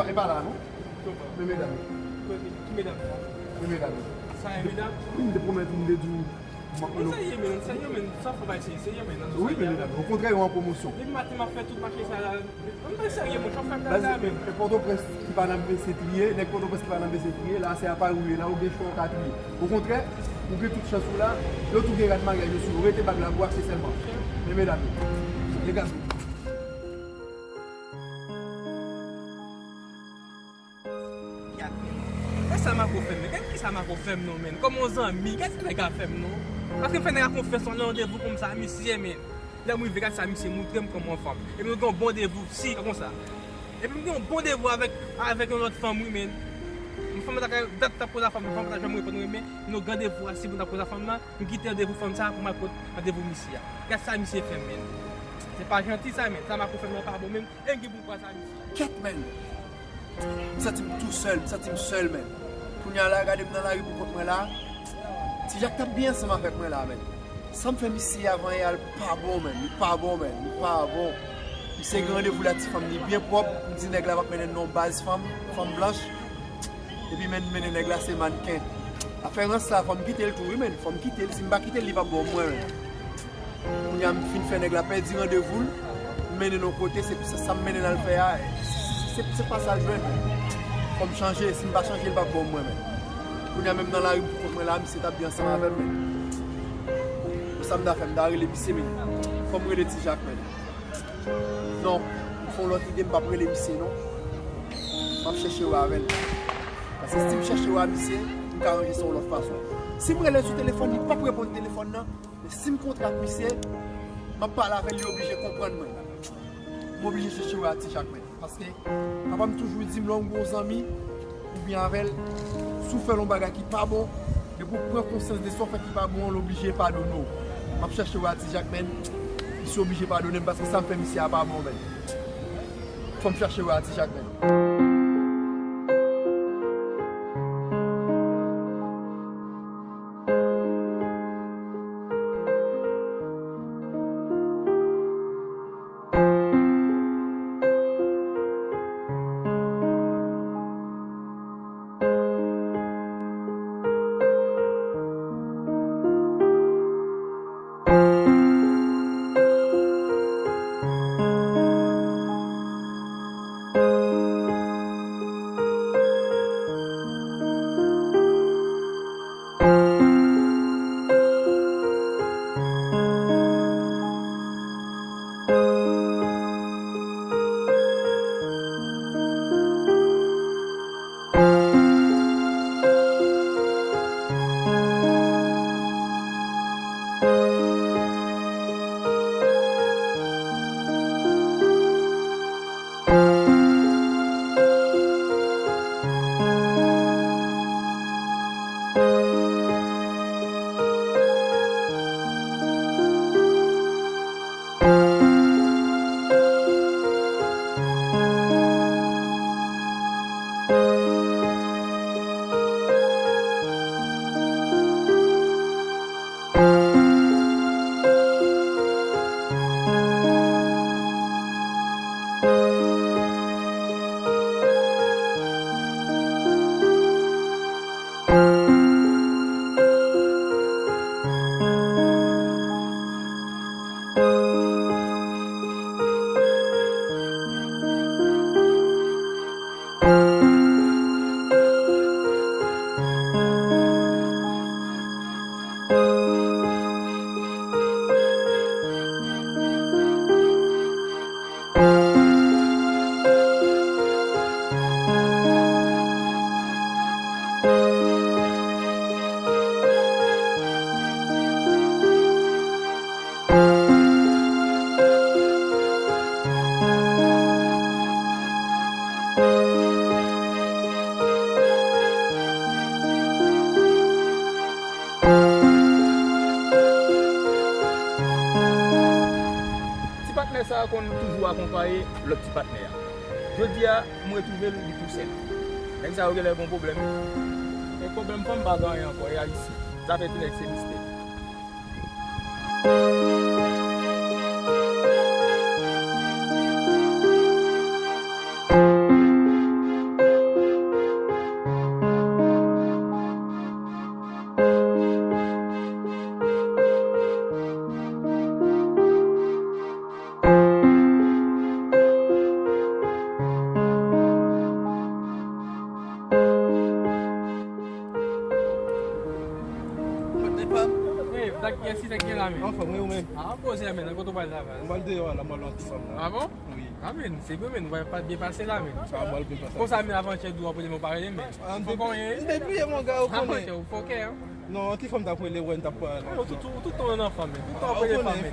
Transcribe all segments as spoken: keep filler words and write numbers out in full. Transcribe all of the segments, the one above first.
E pa la, non? Men medam yo. Ki medam sa? Men medam yo. Sa e medam? Wi, m te pwomèt ou, m te di w, m ap... Men serye, men, serye, men, sa fò bay serye, men, nan wi, men medam yo. Okontrè, yo an pwomosyon. Depi maten, m ap fè tout mache sa la. Ann bay serye, mon, sa fè blaga, men. Pòtoprens ki pa nan bese triye, nèg Pòtoprens ki pa nan bese triye, la se apa ou ye, la ou gen chwa ou ka triye. Okontrè, ou gen tout chans ou la, yo tou gen rad maryaj yo sou yo, rete bag la pou achte sèlman. Men medam yo. Degaj. Gad, men. Gad sa Marco fè m, men. Gad kisa Marco fè m non, men. Kòm yon zanmi, gad sa nèg la fè m non. Paske m fè nèg la konfyans nan yon randevou konsa, misye, men. Lè m rive, gad sa misye moutre m kòm yon fanm. Epi nou gen yon bon devou, si, konsa. Epi m gen yon bon devou avèk, avèk yon lòt fanm, wi, men. Yon fanm ta ka, dat ta poze a fanm, fanm ta janm reponn, wi, men. Nou gen randevou a, si pou n ta poze a fanm nan, m kite randevou fanm sa a pou m al kot randevou misye a. Gad sa misye fè m, men. Se pa janti sa, men. Sa Marco fè m nan pa bon, men. E m gen pou m kwè sa misye. Kèt, men. M santi m tou sèl, m santi m sèl, men. Kounye a la, gade m nan lari pou kont mwen la. Ti Jak t ap byen ansanm avèk mwen la, men. Sa m fè misye avan yè a, l pa bon, men. Li pa bon, men. Li pa bon. Misye gen randevou la, ti fanm li byen pwòp. M di nèg la m ap mennen l nan yon baz fanm, fanm blanch. Epi men, mennen nèg la se mannken. Afè rans la, fò m kite l tou, wi, men. Fò m kite l. Si m pa kite l, li p ap bon mwen, men. Kounye a m fin fè nèg la pèdi randevou l, m mennen l yon kote, se, se sa m mennen l al fè a, se, se, se pa sa l jwenn. Fò m chanje, si m pa chanje, l p ap bon mwen, men. Kounye a menm nan lari m pou kont mwen la, misye t ap byen ansanm avè m, men. Pou sa m ta fè, m ta rele misye, men. Fò m rele Ti Jak, men. Non, m fè yon lòt ide, m p ap rele misye, non. M ap chèche wè avè l. Paske si m chèche wè misye, m ka ranje sa yon lòt fason. Si m rele l sou telefòn, li p ap reponn telefòn nan. Men si m kontre ak misye, m ap pale avè l, li oblije konprann mwen. M oblije chèche wè a Ti Jak, men. Paske papa m toujou di m, lè w gen yon zanmi, oubyen avè l, si w fè l yon bagay ki pa bon, depi w pran konsyans de sa w fè ki pa bon an, l oblije padone w. M ap chèche wè a Ti Jak, men. Misye oblije padone m paske sa m fè misye a pa bon, men. Fò m chèche wè a Ti Jak, men. Ti patnè sa a konn toujou akonpaye lòt ti patnè a. Jodi a, m retwouve l, li tousèl. Nèg sa yo genlè gon pwoblèm. E pwoblèm fanm pa gen anyen ankò, e ayisyen. Zafè ti nèg se mistè. Kiyès ki te gen la, men? Anfòm, wi, ou menm? Ah, poze, men, nan kote w pral travay? Mwen pral deyò a la, mwen al wè yon ti fanm la. Ah bon? Wi. Ah, men, se vre, men, nou pral byen pase la, men. Ah, mwen pral byen pase. Konsa, men, avan chè dou a, poze, mwen pa rele, men. Ah, m te bliye, mon gars, ou konnen. Ah, ou fòkè, hein? Non, ti fanm t ap rele, wè, m t ap pale. Ah, ou tout, tout, tout tan nan fanm, men. Tout tan w ap rele fanm, men.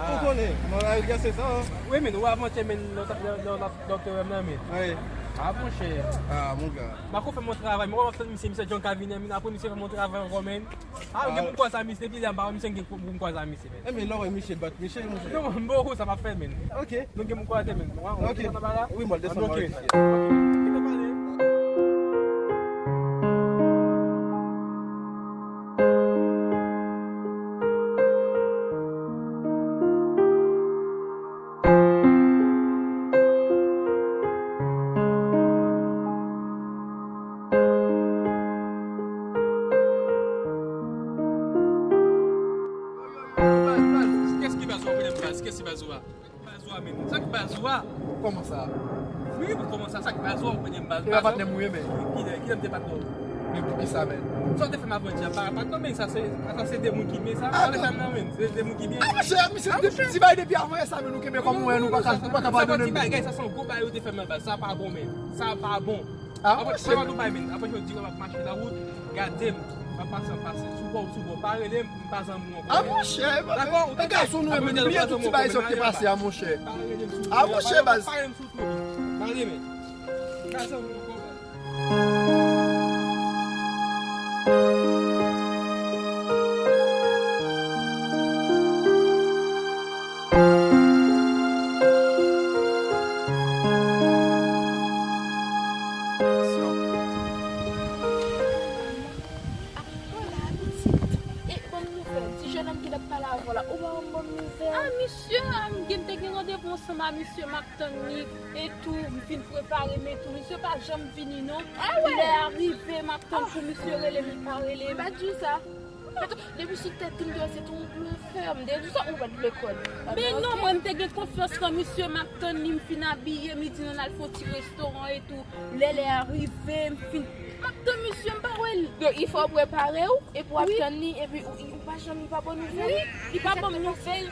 Ou konnen, non, la, se sa, hein. Wi, men, ou avan chè, men, lè w t ap, lè w t ap, lè w t ap nan, men. Wi. Ah, monchè. Ah, mon gars. Bako fè mwen travay, mwen wè m ap tann misye, misye John ka vini, men apre misye fè mwen travay ankò, men. Ah, gen pou m kwaze a misye, depi lè m pa wè misye, gen pou m kwaze a misye, men. Enben, lè w wè misye, bat misye, monchè. Non, m poko sa m ap fè, men. Ok. Nou gen pou m kwaze, men. Ok. Wi, m al desann, m al retire. Ok. Kite pale. Kiyès ki baz ou a, ou konnen baz? Kiyès ki baz ou a? Baz ou a, men. Sa k baz ou a? Kòman sa? Wi, kòman sa? Sa k baz ou a, ou konnen baz? E pa patnè m ou ye, men. Kilè, kilè m te patnè w? Men poukisa, men? Sa w te fè m avanti a pa patnè w, men sa se, sa se de moun ki byen sa. Sa w te fè m nan, men. Se de moun ki byen. Ah, monchè, misye, ti bagay depi avan yè sa, men nou kenbe kòm ou wè, nou pa ka, nou pa ka padone l. Sa se yon ti bagay, sa se yon gwo bagay ou te fè m nan baz. Sa pa bon, men. Sa pa bon. Ah, monchè. Apre, apre nou bay, men. Apre jodi a, m ap mache nan wout, gade m. M ap pase, m ap pase. Sou bò, sou bò. Pa rele m, m pa zanmi w ankò. Ah, monchè, e gason nou ye, men, bliye tout ti bagay sa ki te pase a, monchè. Ah, monchè, baz. Pa rele m sou tou, men. Pa rele m. M pa zanmi w ankò, baz. Hola, pitit. E, ban m nouvèl. Ti jènòm ki t ap pale avè w la, ou ba m bon nouvèl? Ah, misye, ah, m gen, te gen randevou ansanm a misye, m ap tann li. E tou, m fin prepare m e tou. Misye pa janm vini, non. Ah, wè. Lè a rive, m ap tann pou misye rele m, li pa rele m. M pa t di w sa. Depi sou tèt li, m te wè se te yon blofè. M te di w sa, ou pa t vle kwè m. Men non, mwen, m te gen konfyans nan misye, m ap tann li, m fin abiye, m di nou n al fè yon ti restoran e tou. Lè, lè a rive, m fin, m ap tann misye, m pa wè l. Donk, il fò w prepare w, epi w ap tann li, epi ou, ou pa janm, li pa ban w nouvèl. Wi, li pa ban m nouvèl.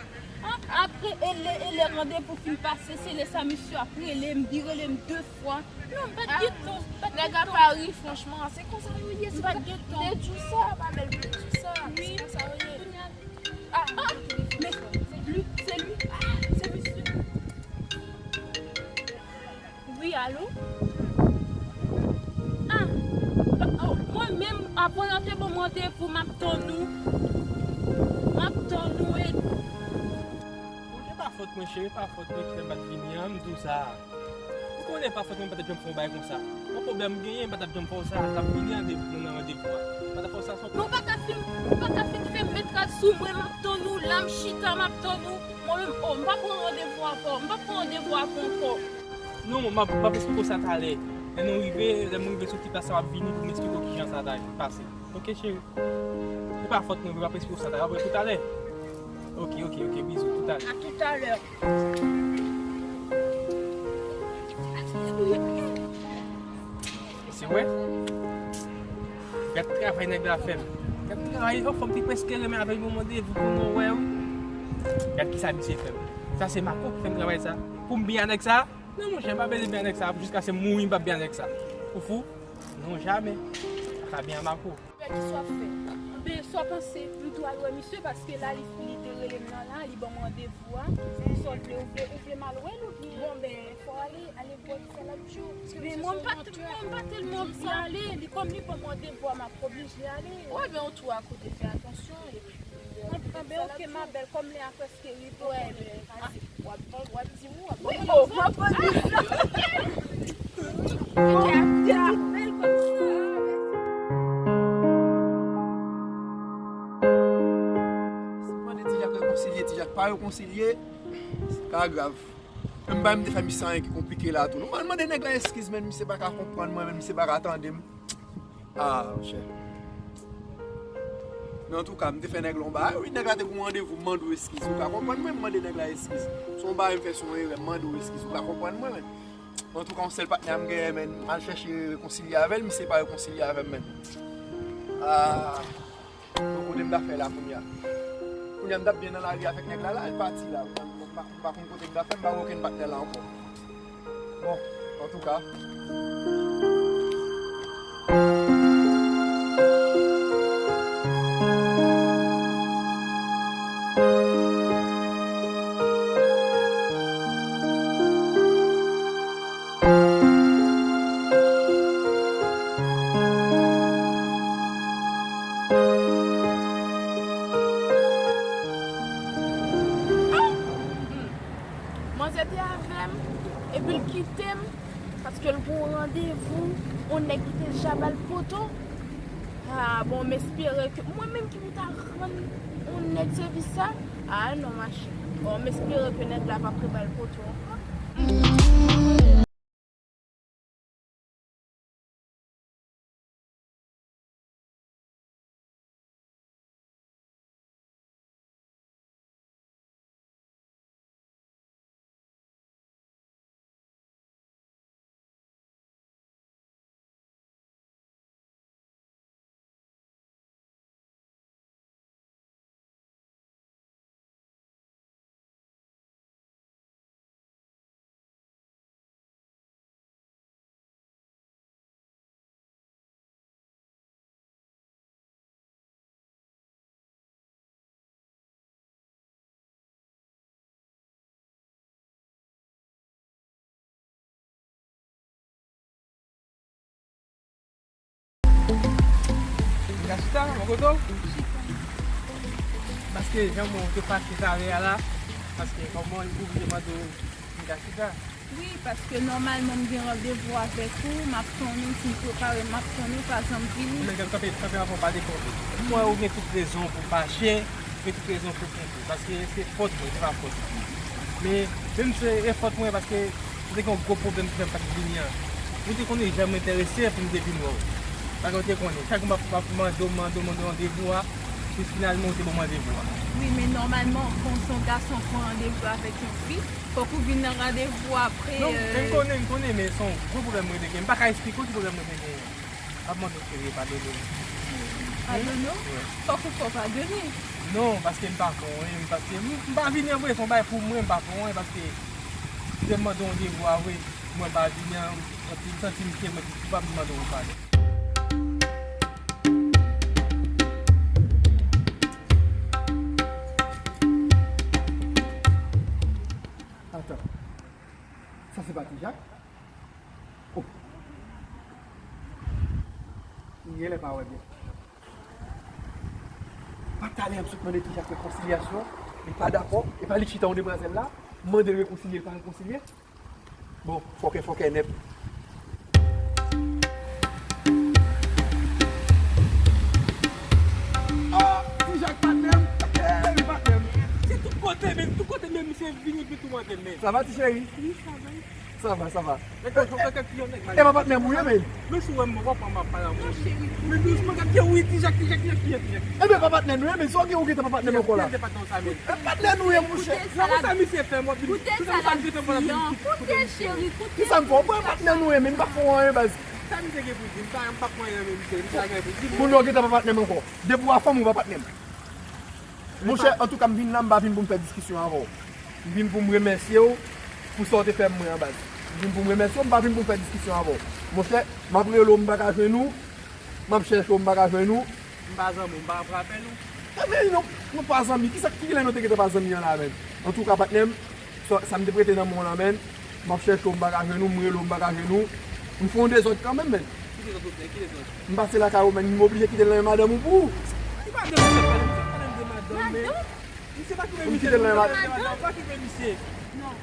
An, apre, e lè, e lè randevou fin pase, se lè sa misye ap rele m, li rele m de fwa. Non, m pa t gen tan, m pa t gen tan. Nèg la pa ri, franchman, se konsa yo ye. M pa t gen tan. M te di w sa, pa bèl, m te di w sa. Wi. Se konsa yo ye. Kounye a, ah, men se li, se li. Ah, se misye. Wi, alo? Ah, oh, mwen menm, avan yo te ban m randevou, m ap tann ou. M ap tann ou e... Bon, e pa fòt mwen, cheri, e pa fòt mwen ki fè m pa t vini an, m di w sa. Ou konnen pa fòt mwen, m pa t ap janm fè yon bagay konsa. Yon pwoblèm m genyen, m pa t ap janm fè w sa, t ap vini randevou, nan randevou a. M pa t ap fè w sa, se yon... Non, ou pa ka fin, ou pa ka fin fè m met rad sou mwen, m ap tann ou, la m chita, m ap tann ou. Mwen menm, oh, m pa pran randevou avè w, m pa pran randevou avè w ankò. Non, m ap, m ap esplike w sa talè. Lè nou rive, lè m rive sou ti plas la, m ap vini pou m esplike w kijan sa ta pase. Oke, cheri. Se pa fòt mwen, m ap esplike w sa talè. W ap wè pou talè. Oke, oke, oke, bizou, toutalè. A toutalè. Se vre? Gad travay nèg la fè m. Gad travay, yon fanm te prèske renmen avè l, yon randevou pou nou wè, wi. Gad kisa misye fè m. Sa se Marco ki fè m travay sa. Pou m byen ak nèg sa? Non, monchè, m pa bezwen byen ak nèg sa. Jiskaske m mouri, m p ap byen ak nèg sa. Ou fou? Non, jamè. Sa byen ak Marco. Fè ki sa w ap fè? Anben, sa w panse? M tou al wè misye, paske la, li, li te rele m nan la, li ban m randevou a. Sa w vle, ou vle, ou vle m al wè l oubyen? Bon, ben, fò w ale, ale wè kisa l ap di w. Men mwen, m pa t-, mwen, m pa tèlman anvi ale. Li, kòm li ban m randevou a, m ap oblije ale. Wi, men ou tou akoute, fè atansyon, epi, euh, anben, oke, ma belle, kòm lè a prèske rive, w ap, w ap di m, w ap ban m. Wi, oh, m ap ban m. Te tout bèl konsa. Si m mande Ti Jak rekonsilye, Ti Jak pa rekonsilye, se pa grav. Menm bagay m te fè misye anyen ki konplike la tou. Non, m al mande nèg la eskiz, men misye pa ka konprann mwen, men misye pa ka tande m. Ah, monchè. Men antouka, m te fè nèg la yon bagay, wi, nèg la te gen yon randevou, m mande w eskiz. Ou ka konprann mwen, m mande nèg la eskiz. Se yon bagay m fè, se yon erè, m mande w eskiz. Ou ka konprann mwen, men. Antouka, yon sèl patnè m genyen, men. M al chèche rekonsilye avè l, misye pa rekonsilye avè m, men. Ah. Bon, kote m ta fè la kounye a? Kounye a m t ap byen nan lari avèk nèg la, la, l pati la. M pa, m pa, m pa konn kote m ta fè, m pa wè okenn patnè la ankò. Bon, antouka. Manzè te avè m, epi l kite m, paske l gen yon randevou, yon nèg ki te deja ba l poto. Ah, bon, m espere ke, mwen menm ki pou ta rann yon nèg sèvis sa? Ah, non, ma chère. Bon, m espere ke nèg la p ap re ba l poto ankò. Vin ka chita, bò kote w. Paske jan mwen te fache talè a la, paske kòman ou vle mande w vin ka chita? Wi, paske nòmalman m gen randevou avèk ou, m ap tann ou, si m prepare, m ap tann ou, pa janm vini. Men kanpe, kanpe avan w pale, kanpe. M wè ou gen tout rezon pou w fache, ou gen tout rezon pou w kenbe. Paske se fòt mwen, se pa fòt ou. Men, menm si e fòt mwen, paske se te gen yon gwo pwoblèm ki fè m pa t vini an. Ou te konnen jan m enterese pou m te vin wè w. Paske ou te konnen, chak jou m ap, m ap mande w, mande w, mande w randevou a, pou finalman ou te ban m randevou a. Wi, men nòmalman, kon se yon gason pran randevou avèk yon fi, fòk ou vin nan randevou apre. Non, men m konnen, m konnen, men se yon gwo pwoblèm mwen te gen. M pa ka esplike w ki pwoblèm mwen te gen an. M ap mande w cheri, padone m. Padone w? Wi. Fòk ou fè w padone. Non, paske m pa fè w anyen, paske m, m pa vini an vre, se yon bagay pou mwen, m pa fè w anyen, paske si te m mande w randevou a vre, mwen pa vini an, epi m santi m ke mwen te koupab, m mande w padon. Atan. Sa se pa Ti Jak? Oh. M genlè pa wè byen. Pa talè m sot mande Ti Jak rekonsilyasyon, li pa dakò, e pa li chita yon demwazèl la, m mande l rekonsilye, li pa rekonsilye. Bon, fòkè, fòkè nèt. Ah, Ti Jak patnè m. Eh, patnè m. Se tout kote, men tout kote, men misye vini, epi tou mande, men. Sa va, ti cheri? Wi, sa va. Sa va, sa va. E pa patnè m ou ye, men. Men si w wè m, w ap pran m ap pale a moun. Men dousman, gad, wi, Ti Jak, Ti Jak, Ti Jak, Ti Jak, Ti Jak. Ebyen, pa patnè nou ye, men. Sa w gen, ou gentan pa patnè m ankò la. Patnè nou ye, monchè. Koute sa l ap di an. Koute sa l ap di an. Koute, cheri, koute. Kisa m fè w? Mwen patnè nou ye, men. M pa fè w anyen, baz. Sa misye gen pou di? M pa, m pa pran anyen, men, misye. Misye pa gen pou di. Moun yo gentan pa patnè m ankò. Depi w a fanm, ou pa patnè m. Monchè, antouka, m vin la, m pa vin pou m fè diskisyon avè w. M vin pou m remèsye w pou sa w te fè mwen an, baz. M vin pou m remèsye w, m pa vin pou m fè diskisyon avè w. Monchè, m ap rele w, m pa ka jwenn ou. M ap chèche w, m pa ka jwenn ou. M pa zanmi w, m pa ka pran apèl ou. Ebyen, nou, nou pa zanmi. Kisa, kilè nou te gentan pa zanmi an la, menm? Antouka, patnè m, sa, sa m te prete nan men w lan, menm, m ap chèche w, m pa ka jwenn ou, m rele w, m pa ka jwenn ou. M fè yon dezòd kanmenm, menm. Ki dezòd ou fè? Ki dezòd? M pase lakay ou, menm, m oblije kite l nan men madanm ou pou ou. Ki madanm ou fè pale? M fè pale de madanm, men. Madanm? Misye pa kite misye. Madanm? Pa kite misye. Non.